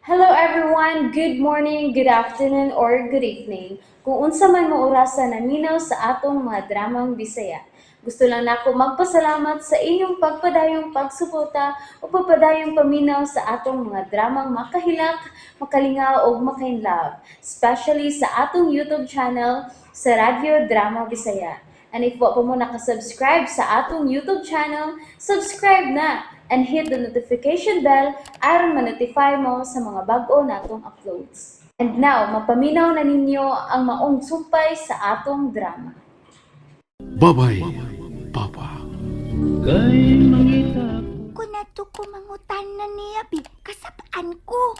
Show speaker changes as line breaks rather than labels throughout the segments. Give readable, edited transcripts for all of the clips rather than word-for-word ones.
Hello everyone! Good morning, good afternoon, or good evening. Kung unsa man mo orasa naminaw sa atong mga dramang Bisaya. Gusto lang nako magpasalamat sa inyong pagpadayong pagsuporta o pagpadayong paminaw sa atong mga dramang makahilak, makalingaw ug makainlove, especially sa atong YouTube channel sa Radyo Drama Bisaya. And if wa pa mo nakasubscribe sa atong YouTube channel, subscribe na and hit the notification bell aron ma-notify mo sa mga bag-o natong uploads. And now, mapaminaw na ninyo ang maong sumpay sa atong drama.
Babay, Papa.
Kun ato ko mangutana niya, bi, kasabaan ko.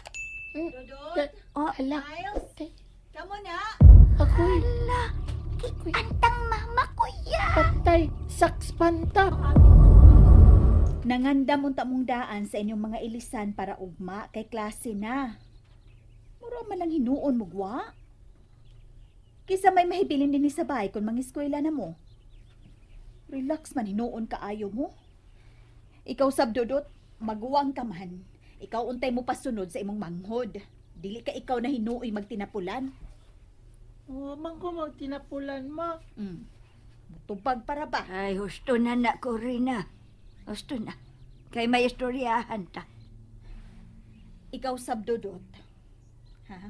Oh,
Hala.
Kamo na.
Ako'y
Hala, antang mama ko ya.
Patay. Saks panta.
Nangandam unta mong daan sa inyong mga ilisan para ugma kay klase na. Mura man lang hinuon mo gwa. Kisa may mahibilin din ni sa bahay kung mangiskwela na mo. Relax man hinuon kaayo mo. Ikaw sabdodot, maguwang ka man. Ikaw untay mo pasunod sa imong manghod. Dili ka ikaw na hinuoy magtinapulan.
Oh, man ko magtinapulan ma.
Tubag para ba?
Ay, husto na na, Corina. Husto na. Kay may istoryahan ta.
Ikaw sabdodot. Ha?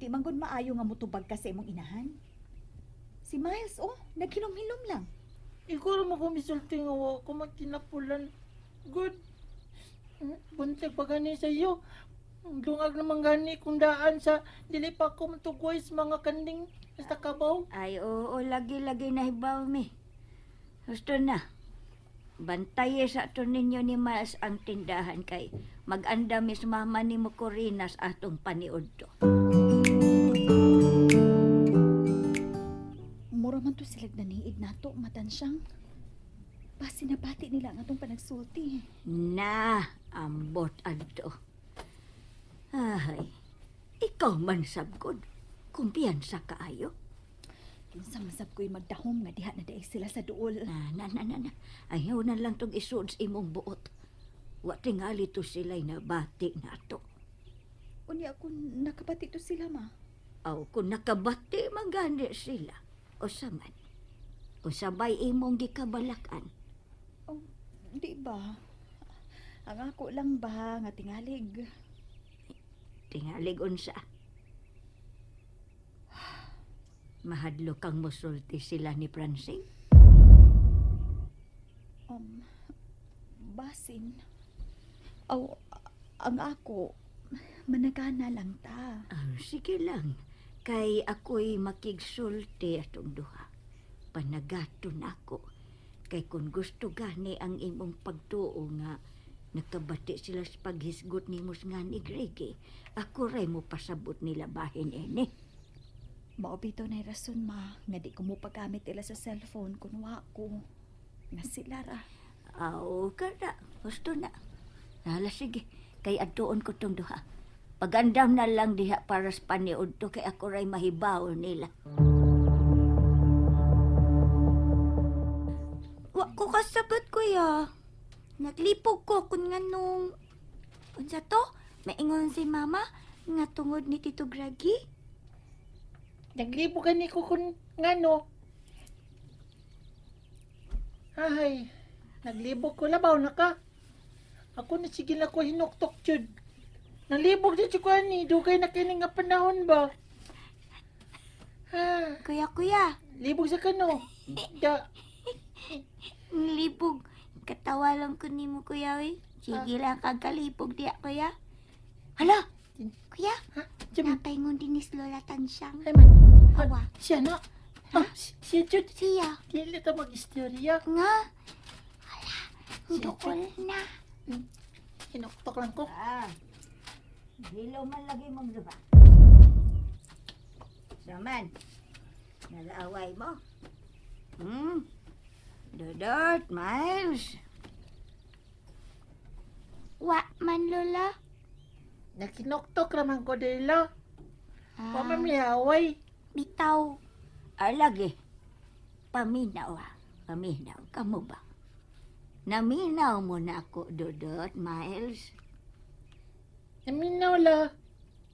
Di man gud maayo nga mutubag ka sa imong inahan. Si Miles, oh, naghinom-hinom lang.
Ikaw ra mo ko misulti nga wa ko magtinapulan. Good. Buntag pa gani sa iyo. Dungag naman gani kung daan sa dili pa ko matugway sa mga kanding sa kabaw.
Ay, oo, lagi-lagi na hibaw mi. Husto na. Bantaye sa ato ninyo ni Miles ang tindahan kay mag-andam is mama ni mo Corina sa atong paniud to.
Mura man to sila naniid nato, matansyang. Basi nabati nila ang atong panagsulti.
Na, ambot adto. Ay, ikaw man sabgod. Kumpiyansa kaayo.
Kinsa man sab ko'y magdahom nga diha na daig sila sa duol.
Na, na, na, na, na. Ayaw na lang tong isuod sa imong buot. Wa tingali to sila'y nabati nato.
Unya kung nakabati to sila ma.
Aw, kung nakabati man gani sila. O saman. O sabay imong gikabalakan.
Oh, di ba? Ang ako lang ba nga tingalig.
Tingalig unsa. Mahadlo kang musulti sila ni Francine.
Basin. Aw, ang ako, managana lang ta.
Ah, sige lang. Kay ako'y makigsulti atong duha. Panagato nako. Kay kung gusto gani ang imong pagtuo nga nakabati sila sa paghisgot nimo sa nga ni Greg, ako ray mo pasabot nila bahin ini.
Mao bitaw na rason ma, nga di ko mo paggamit ila sa cellphone kun wa ko. Nga sila ra.
Aw, kada. Gusto na. Hala, sige. Kay adtuon ko tong duha. Pagandam na lang diha para sa paniud to kay ako ray mahibaw nila.
Wa ko kasabot, kuya. Naglipog ko kung nganong unsa to? Maingon si mama nga tungod ni Tito Gragi.
Naglibo gani ko kung ngano. Ay, naglibog ko labaw na ka. Ako na sige na ko hinuktok jud. Nalibog jud ko ani, dugay na kini nga panahon ba. Ha,
Kuya, kuya,
libog sa kano. Da,
nilipog. Katawa lang ko nimo, kuya, oy. Sige lang kag kalipog diya, kuya. Hala, kuya,
ha, jud.
napaingon din ni Lola Tansyang.
Ay man.
Awa.
Siya na. Ah, siya jud.
Siya,
Dili ta mag-istorya.
nga. Hala, dukol na.
Hinuktok lang ko.
Ah, hilo man lagi mong duha. Saman, nalaaway mo. Dodot, Miles.
Wa man, Lola.
Nakinuktok raman ko dila.
Ah,
Wa man miaway.
bitaw.
Ah, lagi. Paminaw ah. Paminaw. Kamu ba? Naminaw mo na ako, Dodot, Miles.
Naminaw la.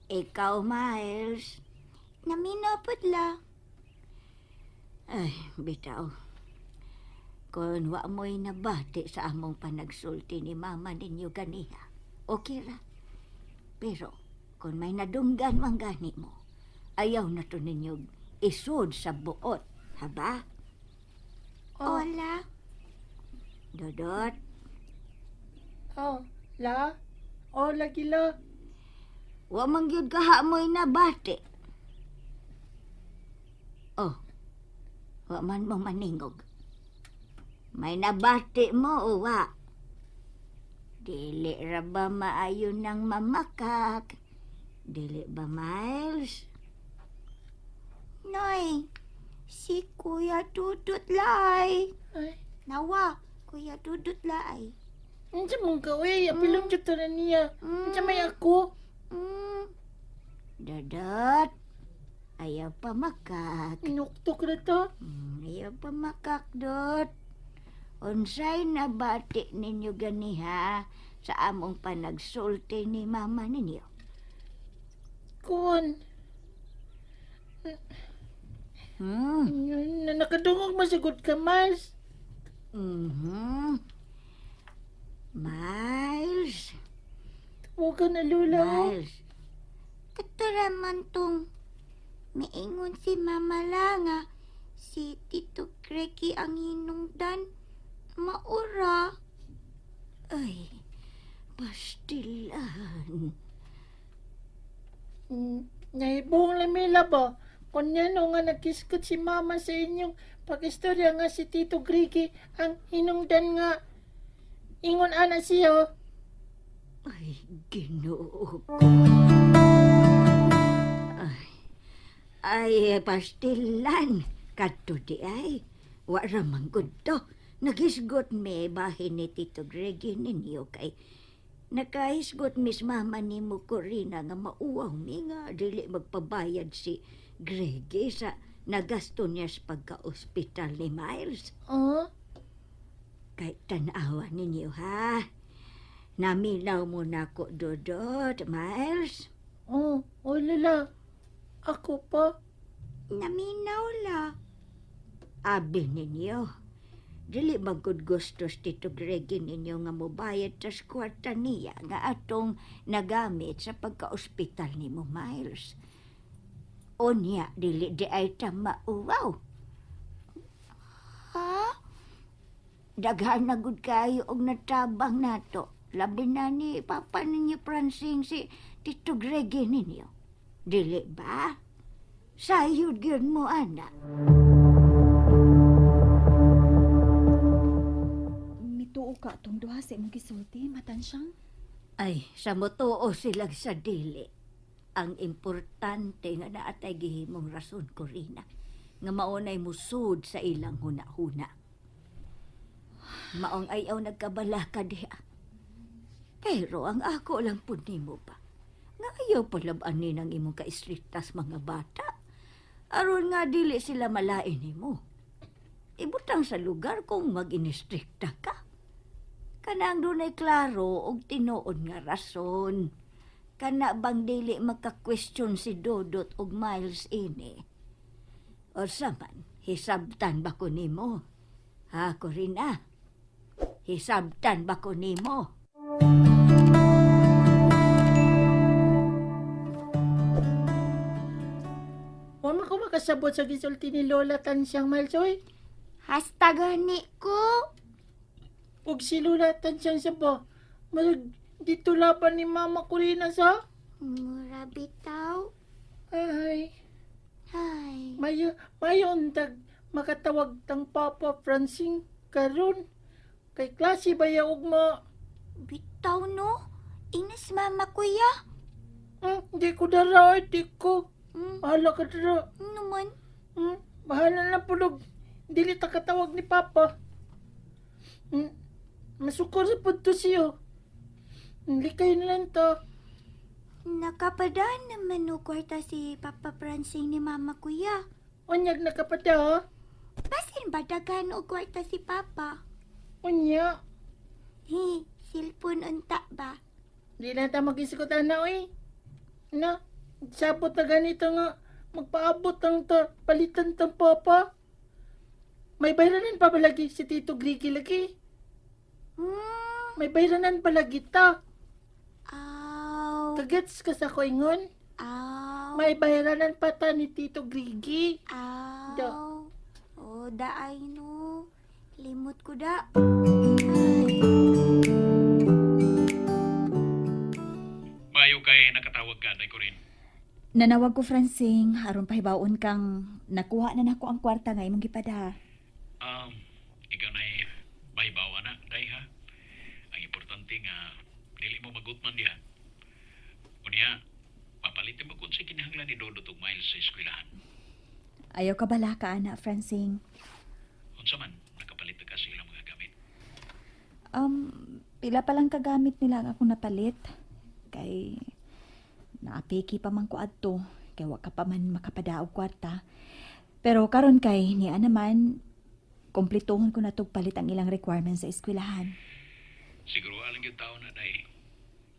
Ikaw, Miles.
Naminaw pud la.
Ay, bitaw. Kung wa mo'y nabati sa among panagsulti ni mama ninyo ganiha, okay ra. Pero, kung may nadunggan man gani mo, ayaw na to ninyo isod sa buot, haba?
Oh,
Hola.
Dodot,
oh, la. Oh, lagi la.
wa man gyud kaha mo'y nabati. Oh, wa man mo maningog. May nabati mo o wa? Dili ra ba maayo ng mamakak? Dili ba, Miles?
Nay, si Kuya Dudut lay.
Ay,
Nawa, Kuya Dudut lay.
unsa mong ka, uy, apilong jud to na niya. Unsa may ako?
Dodot, ayaw pa makak.
Inuktok na to.
Ayaw pa makak, Dot. Unsay nabati ninyo ganiha sa among panagsulti ni mama ninyo?
Kuan. Na nakadungog masagot ka, Miles.
Miles,
Huwag ka na, Lola. Oh.
Miles.
Katura man tong miingon si Mama la nga si Tito Gregi ang hinungdan. Maura.
Ay, pastilan.
Nahibong lang mila ba? Kunya no nga nagkiskot si mama sa inyong pag-istorya nga si Tito Grigi ang hinungdan nga ingon ana siya. Oh.
Ay, Ginoo ko. Ay, ay, pastilan. Kadto di ay. Wa ra man gud to. Naghisgot mi bahin ni Tito Greggy ninyo kay nakahisgot mis mama ni mo Corina nga mauwaw mi nga dili magpabayad si Greggy sa nagasto niya sa pagka-ospital ni Miles.
Oh,
Kay tanawa ninyo ha. Naminaw mo na ko, Dodot, Miles.
oh, oh Lola. Ako pa.
Naminaw la.
Abi ninyo. Dili magud gustos Tito Greggy ninyo nga mobayad tas kwarta niya nga atong nagamit sa pagka-ospital nimo, Miles. Unya, dili di ay ta mauwaw.
Ha?
Daghan na gud kayo og natabang nato. Labi na ni papa ninyo Francine si Tito Greggy ninyo. Dili ba? Sayod gyud mo, anak.
Mituo ka atong duha sa imong gisulti, matansyang.
Ay, sa motoo silang sa dili. Ang importante nga naatay gihimong rason, Corina, nga maunay musud sa ilang huna-huna. Maong ayaw nagkabala ka diha. Pero ang ako lang pud nimo pa. Nga ayaw palab-anin ang imong kaistriktas mga bata. Aron nga dili sila malain nimo. Ibutang sa lugar kung mag-inistrikta ka. Kanang dunay klaro og tinuod nga rason. Kana bang dili maka-question si Dodot og Miles ini? O saman, hisabtan ba ko nimo? Ha, Corina? Hisabtan ba ko nimo?
Wa man ko makasabot sa gisulti ni Lola Tansyang Miles, oy.
Hasta gani ko.
Ug si Lola Tansyang sa ba? Mag dito laban ni Mama Corina sa?
Mura bitaw.
Ay,
Ay.
mayo, mayo untag makatawag tang Papa Francine karon. Kay klase ba ya ugma?
Bitaw no. Inas mama kuya.
Di ko dara, oy, di ko. Bahala ka dara.
Ano man?
Bahala na pulog. Dili ta katawag ni Papa. Masukor sa punto siyo. Likay na lang to.
Nakapadaan naman no kwarta si Papa Francine ni Mama kuya.
Unyag nakapada ha?
Basin ba daghan og kwarta si Papa?
Unya.
Hi, silpon unta ba?
Di na ta mag-isikot ana, oy. Na, sabot na ganito nga. Magpaabot ang ta, palitan tang papa. May bayranan pa ba lagi si Tito Grigi lagi? May bayranan pa lagi ta.
Aw.
Kagets ka sa koingon?
Aw.
May bayranan pa ta ni Tito Grigi.
Aw.
Da.
Oh, daay no. Limot ko da. Ay.
Mayo kay nakatawag ka, Day Corinne.
Nanawag ko, Francing, aron pahibaon kang nakuha na nako ang kwarta nga imong gipada.
Ikaw na bahibawa na, Day ha. Ang importante nga, dili mo magutman diha. Unya, papalitin mo kung sa kinahanglan ni Dodot og Miles sa eskwelahan.
Ayaw ka bala ka, ana, Francing.
Unsa man, nakapalit na ka sa ilang mga gamit.
Pila pa lang kagamit nila ang akong napalit. Kay naapiki pa man ko adto, kay wa ka pa man makapadaog kwarta. Pero karon kay niya naman, kumplituhon ko na tog palit ang ilang requirements sa eskwelahan.
Siguro alang yung tao na, Day.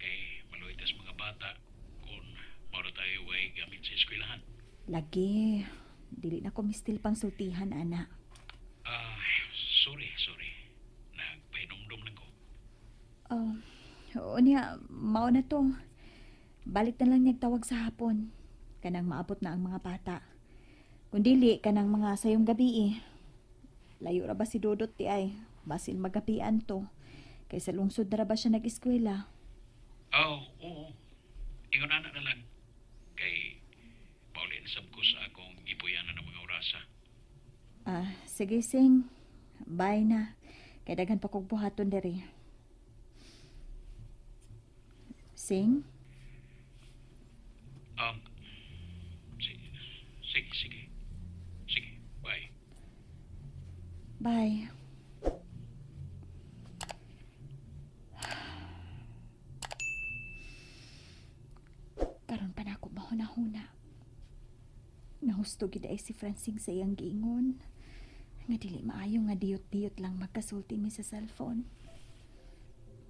Kay maluit as mga bata kung maura tayo way gamit sa eskwelahan.
Lagi, dili na ko mistil pang sultihan, ana.
Ah, sorry, sorry. Nagpahinumdum lang ko.
Oh, oo niya, mao na to. Balik na lang niyag tawag sa hapon. Kanang maabot na ang mga bata. Kung dili, kanang mga sayong gabi eh. Layo ra ba si Dodot ti ay? Basin magabian to. Kay sa lungsod na ra ba siya nag-eskwela?
Oh, oo. Ingon ana na lang. Kay paulin sab ko sa akong gipuyanan ng mga orasa.
Ah, sige Sing. Bye na. Kay daghan pa kog buhaton diri. Sing?
Sige, sige, sige. Sige, bye.
Bye. Karon pa na ako mahuna-huna. Nahusto gid ay si Francine sa iyang giingon. Nga dili maayo nga diyot-diyot lang magkasulti mi sa cellphone.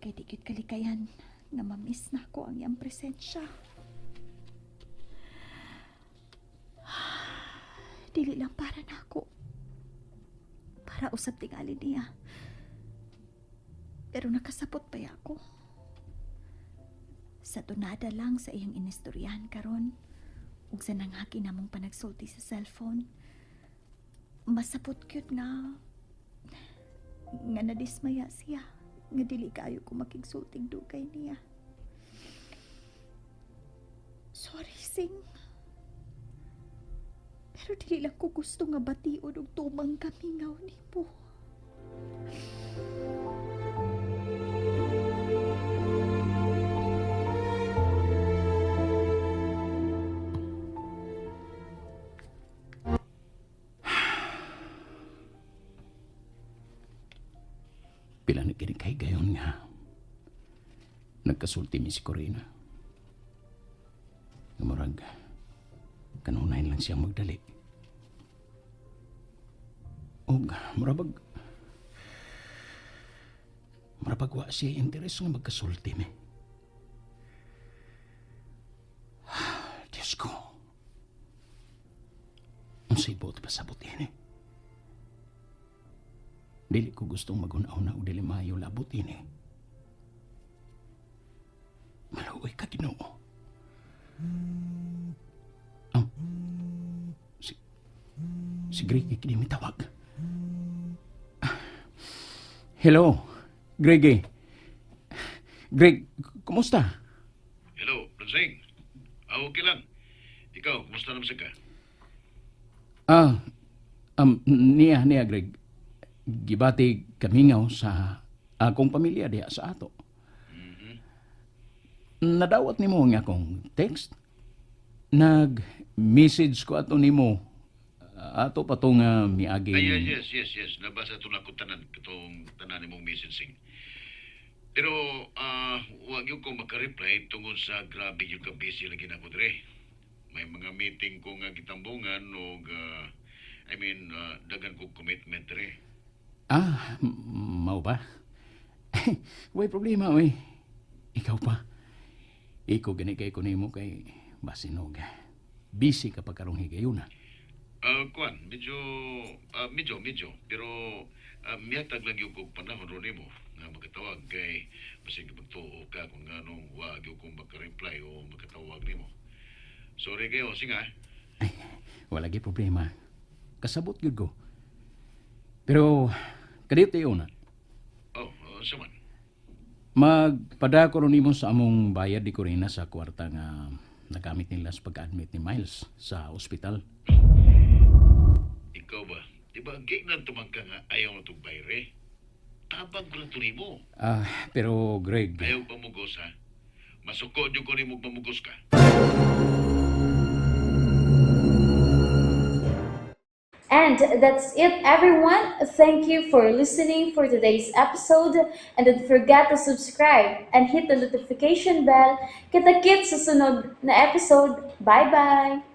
Kay di gyud kalikayan nga mamiss na ako ang iyang presensya. Dili lang para nako para usab tingali niya. Pero nakasapot pa ako. Sa tunada lang sa iyang inistoryahan karon ug sa nanghaki namong panagsulti sa cellphone. Masapot cute nga nga nadismaya siya nga dili kaayo ko makigsultig dugay niya. Sorry, Sing. Pero dili lang ko gusto nga bation og tumang kamingaw nimo.
Pila na kini kay gayon nga. Nagkasulti mi si Corina. Nga murag, kanunay lang siya magdali. Og murabag, murabag wa siya interes nga magkasulti mi. Diyos ko. Unsay buot pasabot ini? Dili ko gustong magunaw na o dili maayo labot ini. Maluoy ka, Ginoo. Si Greg kini mitawag. Hello, Greg. Greg, kumusta?
Hello, Francing. Ah, okay lang. Ikaw, kumusta naman ka?
Ah, niya, niya, Greg. Gibati kamingaw sa akong pamilya diha sa ato. Nadawat nimo ang akong text. Nag-message ko ato nimo. Ato pa tong miaging...
Ay, yes, yes, yes, yes. Nabasa ito na ko tanan, itong tanan nimong messaging. Pero, wag yun ko makareply tungod sa grabe yung ka-busy lagi na ko dire. May mga meeting ko nga gitambungan og I mean, dagan ko commitment dire.
Ah, mao ba? Way problema, oy. Ikaw pa. Iko gani kay ko nimo kay basinog. Busy ka pa karong higayuna.
Kuan, medyo, medyo, medyo. Pero, miyatag lang yung kog panahon ron nimo nga makatawag kay basig magtuo ka kung anong wag yung kong makareply o makatawag nimo. Sorry kayo, singa.
Ay, wala gyud problema. Kasabot gyud ko. Pero kadiyot tayo na.
Oh, unsa man?
Magpadako ron nimo sa among bayad ni Corina sa kwarta nga nagamit nila sa pag-admit ni Miles sa ospital.
Ikaw ba? Di ba, gignan tumang ka nga ayaw na itong bayre? Tabang ko lang ito nimo.
Ah, pero Greg,
Ayaw pamugos, ha? Masuko nyo ko nimo pamugos ka.
And that's it, everyone. Thank you for listening for today's episode. And don't forget to subscribe and hit the notification bell. Kita-kits sa sunod na episode. Bye-bye!